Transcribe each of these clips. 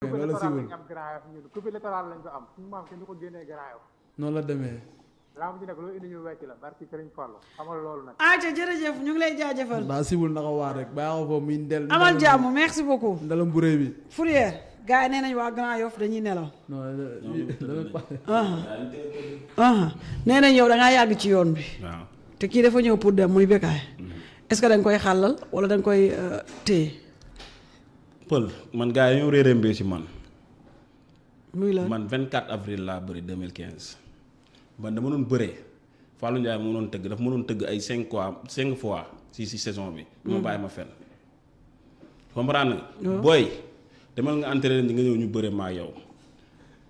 loolu la siwul am Grand Yoff ñun coupe littoral lañ ko am suñu maam kenn du ko génnee Grand Yoff. noonu la demee. lamb ji nag loolu indi ñu wecc la barki Serigne Fallou xamal loolu nag. aca jërëjëf ñu ngi lay jaajëfal. daa siwul naka waar rek bàyyi ko foofu muy ndel. amal jàmm merci beaucoup. ndalam bu rëy bi. Fourier gars yi nee nañ waa Grand Yoff dañuy nelaw. non nee nañ yow da ngaa yàgg ci yoon bi. waaw te kii dafa ñëw pour dem muy Bécaye. est-ce que da nga koy xàllal wala da nga koy téye. pël man gars yi ñoo réeré mbir ci man. muy la man 24 avril laa bëri 2015 man dama doon bëree Fallou Ndiaye moo doon tëgg dafa ma doon tëgg ay 5 fois si saison bi. du ma bàyyi ma fenn. comprendre nga. booy demal nga entraîné nga ñëw ñu bëre maa yow.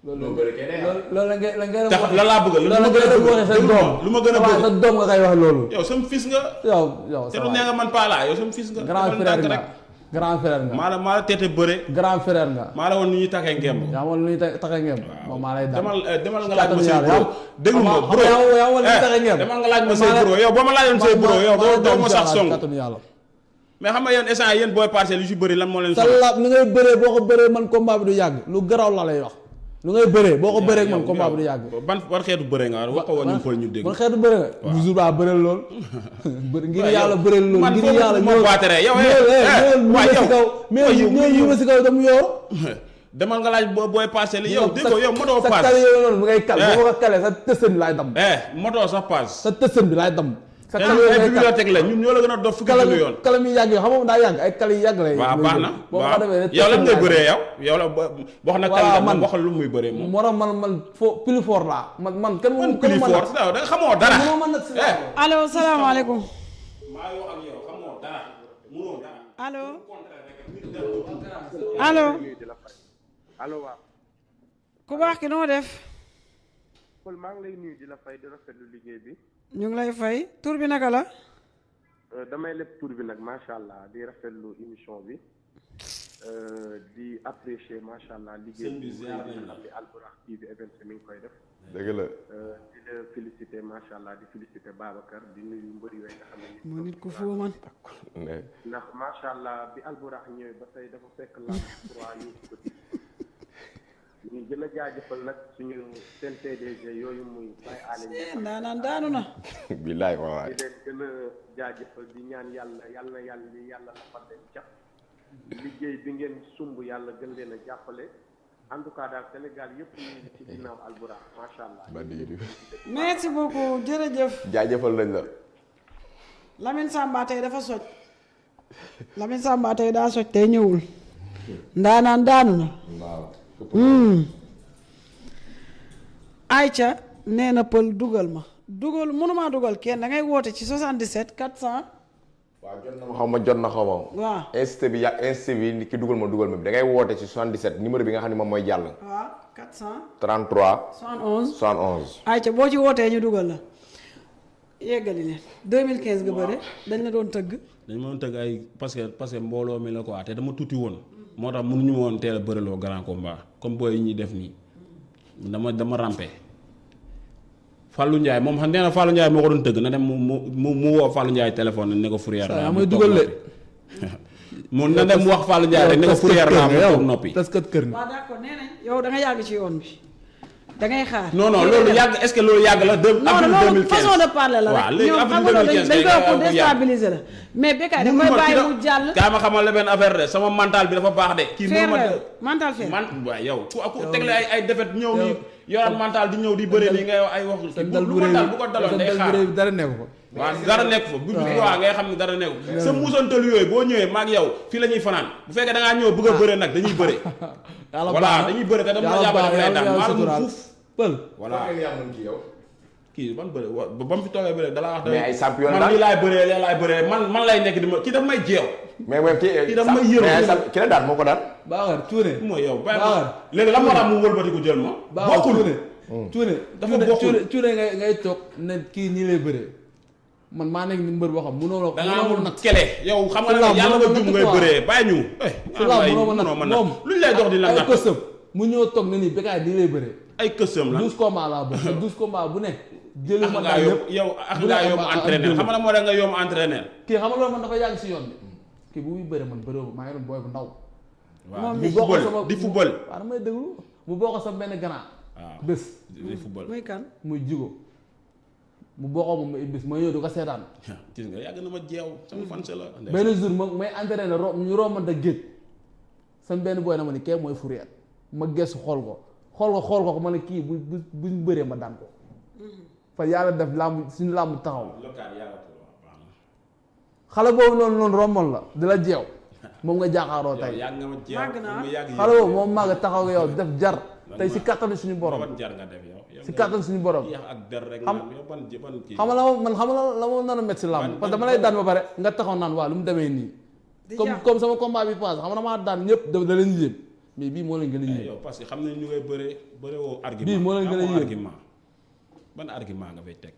loolu la nga tax la laa bëgg lu ma gën a bëgg sa doom nga koy wax loolu. yow sama fils nga. yow te du nee nga man Pala yow sama fils nga. grand frère nga grand frère nga. maa la teete bëre. grand frère nga. maa la woon nu ñuy taxee ngemb. yaa ma lu ñuy taxee ngemb. moom maa lay dal demal nga laaj ma say bro. déglu ma bro yaa ma lu ñuy taxee ngemb. demal nga laaj ma say bro yow boo ma laajoon say bro yow doo ma sax song. mais xam nga yéen instant yéen booy parcelle yu si bëri lan moo leen. sa la li ngay bëree boo ko bëree man combat bi du yàgg lu garaw la lay wax. lu ngay bëree boo ko bëree man combat bi du yàgg. ban xeetu bëree nga wax ko woon ñu ñu dégg. ban xeetu bëree nga. waaw bu jour ba bëreel lool. ngir yàlla bëreel lool ngir yàlla moo baatere yow mais ñu ma si kaw dem yoo. demal nga laaj booy parcelle yow dégg yow motoo paas. sa kale yooyu noonu bu ngay kal boo ko kalee sa tësën bi laay dam. motoo sa paas. sa tësën bi laay dam. sa kale yooyu bibliothèque la ñun ñoo la gën a dof fukki junni yoon. kale mi yàgg yoo xam nga daa yàgg ay kale yu yàgg lay. waaw baax na waaw yow lan ngay bëree yow la wax na kale man waxal lu muy bëree moom. moo tax man plus fort laa man kenn man plus fort da nga xamoo dara. allo salaamaaleykum. maa ngi wax ak yow xamoo dara mënoo dara. allo. allo. allo waaw. ku baax ki noo def. Paul maa ngi lay nuyu di la fay di rafetlu liggéey bi. ñu ngi lay fay tur bi naka la. damay lépp tur bi nag macha allah di rafetlu émission bi di apprécier macha allah liggéey bi xam ne Albourakh TV event mi ngi koy def. dëgg la. di la féliciter macha allah di féliciter Babacar di nuyu mbëri yooyu nga xam ne. moo nit ku foo man. ndax macha allah bi Albourakh ñëwee ba tey dafa fekk la 3 yu ko ñu gën a jaajëfal nag suñu seen PDG yooyu muy Baye Alé. ndaanaan daanu na. billaay wallaay. di leen gën a jaajëfal di ñaan yàlla la fa leen jàpp liggéey bi ngeen sumb yàlla gën leen a jàppale en tout cas daal Sénégal yëpp ñu ngi ci ginnaaw Albourakh macha allah. merci beaucoup jërëjëf. jaajëfal nañ la. Lamine Samba tey dafa soj. Lamine Samba tey daa soj tey ñëwul. ndaanaan daanu na. waaw. Aïcha nee na pël dugal ma mënumaa dugal kenn da ngay woote ci 77 400. waaw jot na xaw ma. waaw insté bi ki dugal ma bi da ngay woote ci 77 numéro bi nga xam ne moom mooy jàll. waaw 400. 33. 71 71. Aïcha boo ci wootee ñu dugal la yeggali leen 2015 nga bëre dañ la doon tëgg. dañ ma doon tëgg ay parce que mbooloo mi la quoi te dama tuuti woon. moo tax mënuñu ma woon teel a bëreloo grand combat comme booy yi ñuy def nii dama rampé Fallou Ndiaye moom xam nee na Fallou Ndiaye moo ko doon tëgg na dem mu woo Fallou Ndiaye téléphone ne ko Fourier naa mooy dugal de. mu na dem wax Fallou Ndiaye rek ne ko Fourier naa mu toog noppi. tas kat kër nga. waaw d'accord nee nañ yow da nga yàgg ci yoon bi da ngay xaar. non loolu yàgg est-ce que loolu yàgg la. avril 2015 non façon de parler la rek. waaw léegi avril 2015 dañ koy pour déstabiliser la. mais Bécaye da koy bàyyi mu jàll. kaa ma xamal la benn affaire de sama mental bi dafa baax de. kii feer la mental feer. waaw yow ku tegle ay defet ñëw nii yoraat mental di ñëw di bëre nii ngay wax ay wax. bu ko daloon day xaar dara nekk ko. waaw dara nekk fa bu waaw ngay xam ne dara nekk sa muusantal yooyu boo ñëwee maag yow fii la ñuy fanaan bu fekkee da ngaa ñëw bëgg a bëre nag dañuy bëre. voilà dañuy bëre te dama la jàppale lay daan maa la fuuf pël voilà kii ban bëre ba mu fi toogee bëre dala wax. mais ay champion man lii laay bëree man lay nekk di ma kii daf may jeew. mais mooy kii daf may yërëm ki la daan moo ko daan. Baaxar cuune. mooy yow léegi la moo tax mu wëlbatiku jël ma. bokkul cuune dafa bokkul cuune ngay toog ne kii nii lay bëree man maa nekk ni mbër boo xam mënoo la. da ngaa amul nag kele yow xam nga ne yàlla nga jum ngay bëree bàyyi ñu. mënoo ma nag moom luñ lay dox di la ay kësam mu ñëw toog ne nii Bécaye nii lay bëree. ay kësam la 12 combats laa bëgg 12 combats bu ne. jëli ma daal yëpp yow ak ngaa yomb entraîneur xam nga moo da nga yomb entraîneur. kii xam nga loolu man dafa yàgg si yoon bi kii bu muy bëre man bëree maa ngi doon booy bu ndaw. waaw moom di mi football sama- di football. waaw damay déglu mu bokk sa benn grand waaw bés di football. muy kan. muy jigo mu bokkoo moom bés ma ñëw di ko seetaan gis nga yàgg na ma jeew sama fan la. benn jour ma may entraîné ñu romante géej sama benn booy na ma ni kee mooy Fourier ma gëstu xool ko ma ne kii buñ bëree ma daan ko fa yàlla def làmb suñu làmb taxaw local yàggatul waaw baax na. xale boobu noonu romboon la di la jeew moom nga jàkkaaroo yow tey yàgg nga ma jeew Màgg naa. ma yàgg xale boobu moom maa nga taxaw nga yow def jar tey si kattanu suñu borom ban jar nga def yow. si kattanu suñu borom yàq ak der rek Xam- naan yow ban kii. xam nga la ma nar a métti si làmb parce que dama lay daan ba pare nga taxaw naan waa lu mu demee nii di comme jàpp. comme sama combat bi passé xam nga damaa daan ñëpp da leen yéem mais bii moo leen gën a yéem yow parce que xam ne ñu ngay bëre woo argument. Bii moo leen gën a amoo yéem. argument ban argument nga fay teg.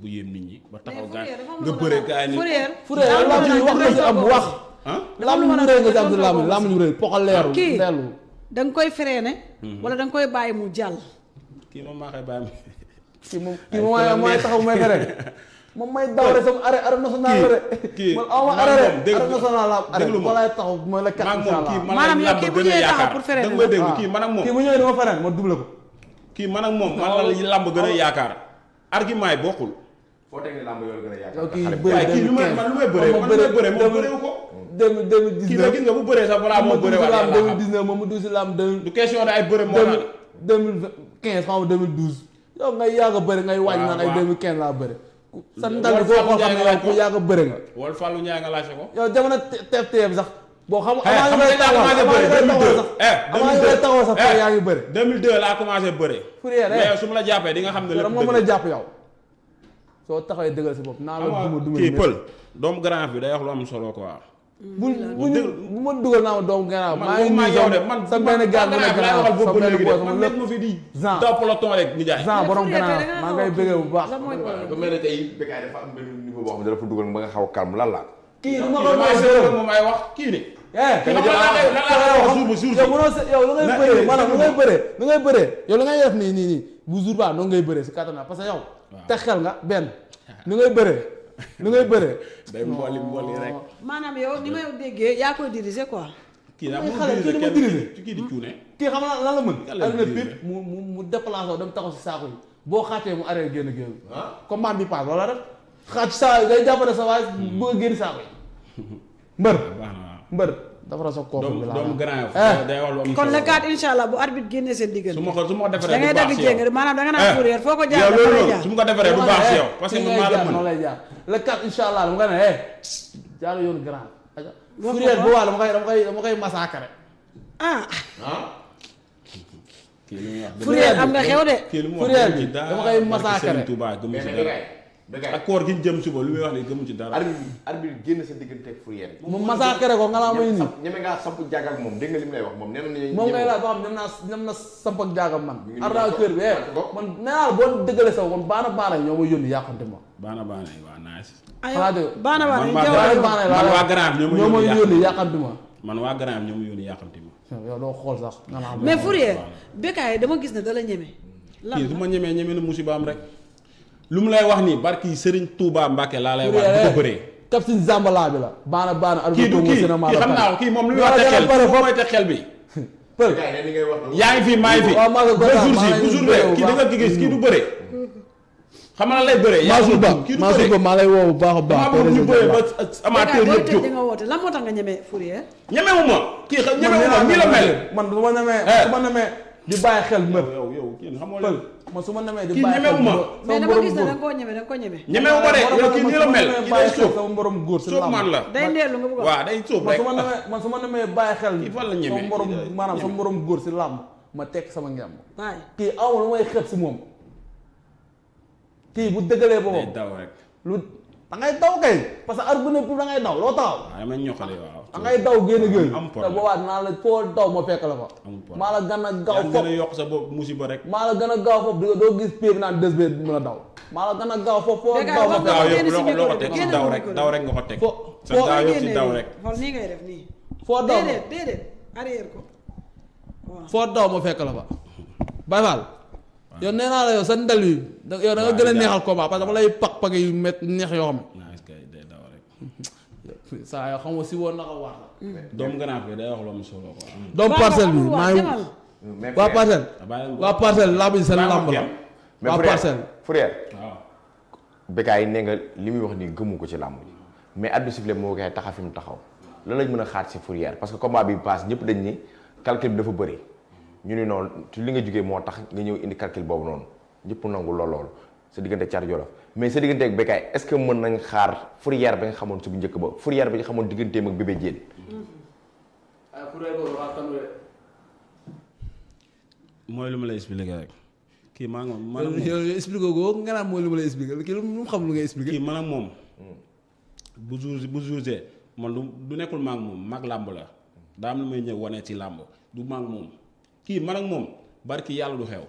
bu yéem nit ñi ba taxaw mais gaa Fourier dafa am nga lu bëre ma gaa yi ni. Fourier. Fourier làmb ji wax nga si am wax ah làmb ñu rëy nga jàpp si làmb ñu rëy poxa leeru Kii. leerlu da nga koy freiné. wala da nga koy bàyyi mu jàll. kii moom maa koy bàyyi. kii moom mooy taxaw may ko rek moom may daw rek sama arrêt national la kii man aw ma maa arrêt moom dégg arrêt national la arrêt déglu ma. walaay taxaw mooy la kat maa ngi moom kii inshallah man Maanaam la yow làmb kii bu gën a ñëwee taxaw yaakaar pour freiner da nga may la. déglu kii man ak moom kii bu ñëwee dama feneen ma double ko kii man ak moom man la làmb gën a yaakaar argument yi bokkul. foo teg ne làmb yoo la gën a yow yaakaar. kii xale bu bëri waaye kii lu may man lu may bëree man lu may bëree moom bëreewu ko. kii nag gis nga bu bëree sax balaa moo bëree waat yàlla xam 2019 moom mu dugg si lamb du question de ay bëre moo tax. 2015 xam nga 2012 yow ngay yàgg a bëri ngay wàññi naan ay waaw. 2015 laa bëri sa ndal bi koo xam ne yow ku yàgg a bëri nga wala Fallou Ndiaye nga laajte ko. yow jamono TFTF sax boo xam Hey, avant ñu xam nga lay daa taxawal commencé bëri 2002. avant ñu lay taxawal sax yaa ngi bëri 2002 laa commencé bëre. Fourier mais yow su ma la jàppee di nga xam ne yow lépp moo mën a jàpp yow soo taxawee dëggal si bopp naa la duma duma kii pël doomu grand bi day wax lu am solo quoi. bu ma dugal naa ma doomu gannaaw man maa ngi maa nii yow de man sa benn gars bu ne laay gannaaw waxal sa boobu ba benn léegi boy de sama man lépp nekk ma fi di Jean. daw peloton rek ni jaay. Jean borom Fourier gannaaw tey da nga maa xaw a ngay bëggee bu baax lan mooy problème ba mel ne tey Bécaye dafa am benn niveau boo xam ne dafa dugal ba nga xaw a calme lan la. kii du ma ko kii may damaa sërëm moom ay wax kii ni. eh xam nga lan laa wax jour bu jour yow mënoo yow lu ngay Na- bëree eh, maanaam lu déglu ngay bëree lu ngay bëree yow lu ngay def nii bu jour ba noonu ngay bëree si kattan parce que yow te xel nga benn lu ngay bëree lu ngay bëree day mboli rek. maanaam yow ni may déggee yaa koy diriger quoi. kii daa Ay, mu xale, kii diriger dama kenn diriger. kii di cuune. kii xam nga lan la mën Yàlla ak na diriger. pip mu déplacé wu dem taxaw si saako yi boo xaatee mu arrêté génn commande bi paas wala rek xaat saa yi day jàppale sa waay bëgg a génn saako yi mbër baax na waaw. mbër dafa ra sa kooku bi laa doomu grand day wax lu am kon solo. le 4 incha allah bu arbitre génnee seen diggante. su ma ko defaree da ngay du baax dagg si jéng yow. maanaam da nga naan Fourier foo ko jaar yow dafa lay loolu jaar. su ma ko defaree du baax si yow parce que man maa la mën. noonu lay jaar le 4 incha allah dama koy ne jaaru yoonu grand Wax Fourier ko bu waa dama koy massacrer ah kii li muy wax Fourier am nga xew de. kii li mu wax Fourier gëmu bi ci dara. dama koy massacrer. Serigne Touba gëmu mais ci nag dara. Bécaye ak koor gi ñu jëm suba lu muy wax ni gëmu ci dara. arbitre génn sa diggante ak Fourier. mu massacrer ko nga laa may nii ñeme ngaa samp jàgg ak moom dégg nga li mu lay wax moom nee na moom ngay laaj boo xam nem naa samp ak jaagam man ngi arnaqueur bi man nee naa la boo dëggale saw man baana ñoo ma yónni yàqante ma baana yi waa nice. xanaa dégg baana man baana maa jaww baana man waa grand ñoo ñoo ma ma yónni yàqante ma man waa grand ñoo ma yónni yàqamti ma. yow doo xool sax nga naa mais Fourier Bécaye dama gis ne da la ñeme. lan kii su ma ñemee na musibaam rek. lu mu lay wax nii barki Serigne Touba Mbacke laa lay wax bu ko bëree. Kapsin Zambala bi la baana kii du kii kii xam naa ko kii moom lu muy wax te xel foofu mooy te xel bi. pël Bécaye ne ni ngay wax yaa ngi fi maa ngi fi. waaw maa ngi ba jour si bu jour bee kii da nga gis kii du bëree. xam nga lan lay bëree. yaa Mansour Ba kii du Mansour Ba bëree. maa lay woo bu baax a baax damaa bëgg ñu bëree ba amateur Bécaye booy yëpp tëj jóg. di nga woote lan moo tax nga ñeme Fourier. ñemewu ma kii xam ñemewu ma nii la mel. man su ma nemee su ma nemee di bàyyi xel mbër yow kii xam nga pël man su ma nemee di Kii bàyyi xel ñemewu ma. mais dama gis ne da nga koo ñeme da nga ko ñeme. ñemewu ma de yow kii nii la mel kii day sóob sama borom góor si sóob làmb man la. day ndeelu nga bëgg a wax. waaw day sóob man rek. su ma nemee bàyyi xel Kii fan la ñemee? sama borom Kii maanaam ñeme. sama borom góor si làmb ma tekk sama ngemb Baay kii awma lu may xeeb si moom kii bu dëggalee day boppam daw rek. lu da ngay daw kay parce que ar bu ne da ngay daw loo taxaw waaw dama ñoxale waaw. da ngay daw génn génn am te problème. boobaa dinaa la foo daw ma fekk la fa Amul problème. maa la gën a gaaw yaa ngi fop gën a yokk sa bopp musiba rek. maa la gën a gaaw foofu doo gis pie bi naan 2 bi mën a daw maa la gën a gaaw foofu foo Bécaye daw ma wax nga fekk daaw génn yëpp si loo ko micro teg bi, ci génn daw si rek micro daw bi. rek nga ko teg. Fo- sa fo- daaw yëpp ci génnee daw nii. rek. xool nii ngay def nii. foo daw déedéet arrière ko waaw. foo daw ma fekk la fa Baye Fall yow nee naa la yow sa ndel yi yow da nga gën a neexal combat parce que dama lay pak yu met neex yoo xam naa est-ce que day daw rek. ne saa yoo xam nga si woon na ko wax la. doomu ganaar bi day wax lu am solo quoi. doomu parcelle bi maa ngi waa parcelle. waa parcelle lamb ji seen lamb la. waa parcelle. Fourier waaw. Bécaye nee nga li muy wax nii gëmu ko ci làmb ji mais at bi sifflé moo koy taxaw fi mu taxaw lan lañ mën a xaar ci Fourier parce que combat bi passe ñëpp dañ ni calcul bi dafa bëri ñu ni noonu ci li nga jógee moo tax nga ñëw indi calcul boobu noonu ñëpp nangu loolu sa diggante Thiatou Jolof mais sa diggante ak Bécaye est-ce que mën nañ xaar Fourier ba nga xamoon su bu njëkk ba Fourier ba nga xamoon digganteem ak Bébé Diène. mooy lu ma lay expliqué rek kii maa ngi man yow expliqué ko nga naan mooy lu ma lay expliqué kii lu mu xam lu ngay expliqué. kii man ak moom bu jour man du nekkul maa ngi moom mag làmb la daa am lu may ñëw wane ci làmb du maa ngi moom kii man ak moom barki yàlla du xew.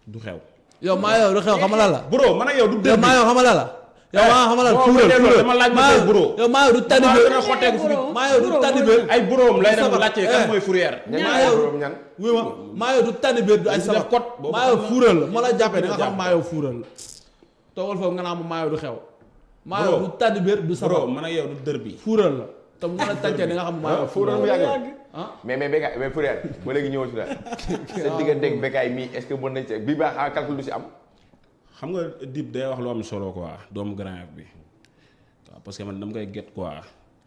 du xew. yow maa yow du xew xamala la. bro man ak yow du dëgg. yow maa yow xamala la. yow maa xamala la fuural dama laaj ma tey bro. yow maa yow du tànn bi maa yow du tànn bi ay boroom lay dem laajte kan mooy Fourier. maa yow maa yow du tànn bi du ay sabab maa yow fuural la ma la jàppee da nga xam maa yow fuural la. toogal foofu nga naan maa yow du xew. maa yow du tànn bi du sabab bro man ak yow du dër bi. fuural la te mu mën a tàncee da nga xam maa yow fuural mu yàgg ah mais Bécaye mais Fourier ba léegi ñëwatu la sa diggante ak Bécaye mii est-ce que mën nañ ci bii baax xanaa calcul du si am. xam nga Dip day wax lu am solo quoi doomu Grand Yoff bi waaw parce que man dama koy get quoi.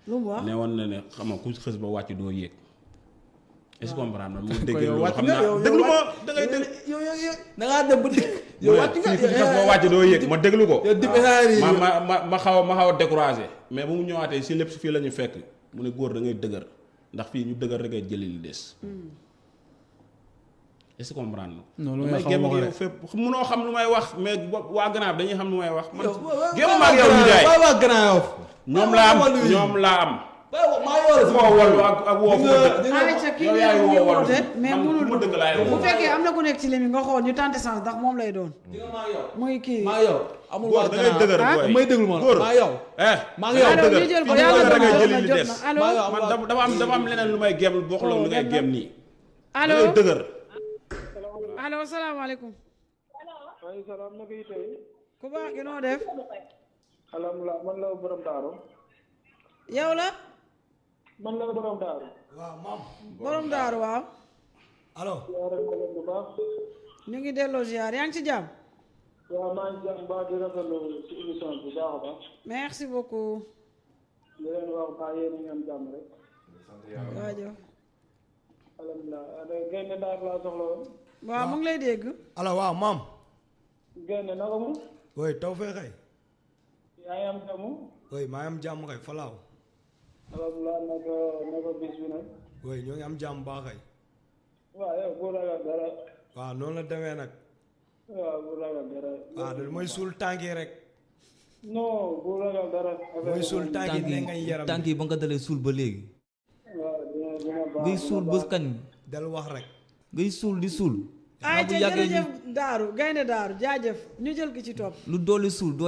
lu mu wax ne woon na ne xam nga ku xës ba wàcc doo yéeg. est-ce que comprendre mu dégg yow loolu wàcc xam nga naa yow déglu ma da ngay dégg. yow da ngaa dem ba dikk. yow wàcc nga fii ku xës ba wàcc doo yéeg ma déglu ko. yow Dip ma xaw a découragé mais bu mu ñëwaatee si lépp si fii la ñu fekk mu ne góor da ngay dëgër ndax fii ñu dëgër rek ay jëli li des. est-ce que comprendre non lu may may xam yow fépp munoo xam lu may wax mais waa Grand Yoff dañuy xam lu may wax. man yow gémm ma ak yow ñu jaay waa Grand Yoff ñoom laa am. maa yow fu ma wol ak woo fu ma dëkk. Aïcha kii yow nee yaay na woo ñu wol woote mais man mënul fu ma dëkk laay bu woo. fekkee am na ku nekk ci limi nga xool ñu tenter chance ndax moom lay doon muy kii maa yow amul góor waa da ngay dëgër ah booy may déglu ma góor maa yow maa ngi yow allo ñu jël ko yàlla da ngay jot jëli na li jot des. na allo maa yow man dafa am leneen lu may gem bokk la lu ngay gem nii. allo da ngay dëgër. allo salaamaaleykum maaleykum salaam naka yi tey. ku baax gi noo def alhamdulilah man la borom daaru. yow la man la borom daaru. borom daaru waaw allo yaa rek ma leen bu baax. ñu ngi delloo ziar yaa ngi ci jàmm waaw maa ngi jàmm baax di rafetlu ci émission bi baax a baax. merci beaucoup di leen wax baax yéen a ngi am jàmm rek. waajoo alhamdulilah gaynde daar laa soxla woon. waaw mu ngi lay dégg allo waaw maam gaynde naka mu. woy taw fee xëy yaa ngi am jàmm. woy maa ngi am jàmm xëy falaaw alhamdulilah naka bis bi nag. woy ñoo ngi am jàmm baa xëy waaw yow bu ragal dara. waaw noonu la demee nag waaw bu ragal dara. waaw da mooy suul tànk yi rek non bu ragal dara. mooy suul tànk yi ne ngay yaram tànk yi ba nga dalee suul ba léegi waaw dina baax ngay suul ba kañ del wax rek ngay suul di suul ay ca jërëjëf daaru gaynde daaru jaajëf ñu jël ki ci topp lu dolli suul